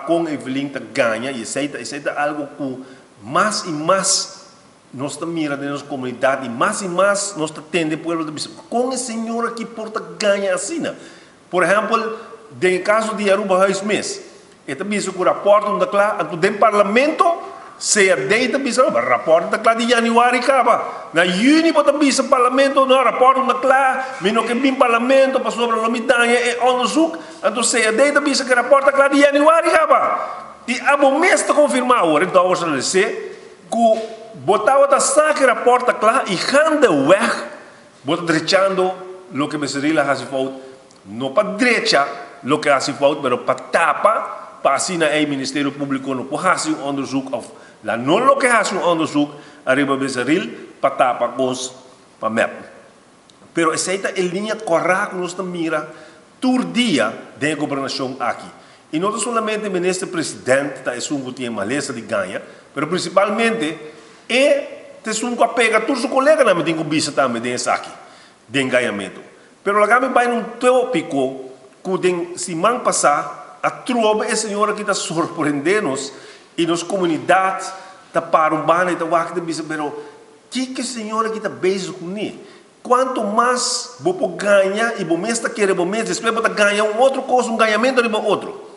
Kon Evelyn ta gaña y esey ta esey ta algo cu mas y mas nos ta mira den nos comunidad y mas y mas nos ta tende pueblo ta bisa con e señor aki por ta gaña asina. Por ehempel den e caso di Aruba Huis mes e ta bisa cu rapport no ta cla anto den parlamento CAD ta bisa no pero rapport ta cla di januari caba na juni bo ta bisa parlamento no rapport no ta cla mi no ke bin parlamento pasobra lo mi daña e onderzoek. Anto CAD ta bisa ku e rapòrt ta kla di yanüari kaba. I abo mes ta konfirmá awor, e Dowers a lese, ku bo tabata sa ku e rapòrt ta kla i gaandeweg bo ta drechando loke Becerril a hasi fout, no pa drecha loke a hasi fout, pero pa tapa pa asina ei Ministerio Públiko no por hasi un onderzoek òf la no loke hasi un onderzoek ariba Becerril pa tapa kos pa mep. Pero esei ta e liña kòrá ku nos ta mira tur dia den e gobernashon aki. I no ta solamente minister president ta esun ku tin e malesa di gaña, pero prinsipalmente e ta esun ku a pega tur su koleganan, mi tin ku bisa tambe den esaki, den gañamentu. Pero laga mi bai na un tópiko ku den siman pasá a trobe e señor aki ta sorprendé nos i nos komunidat ta para un banda i ta wak i ta bisa pero Kiko e señor aki ta bezig kuné? Kuantu mas bo por gaña i bo mes ta kere bo mes, despues bo ta gaña un otro kos, un gañamentu riba otro.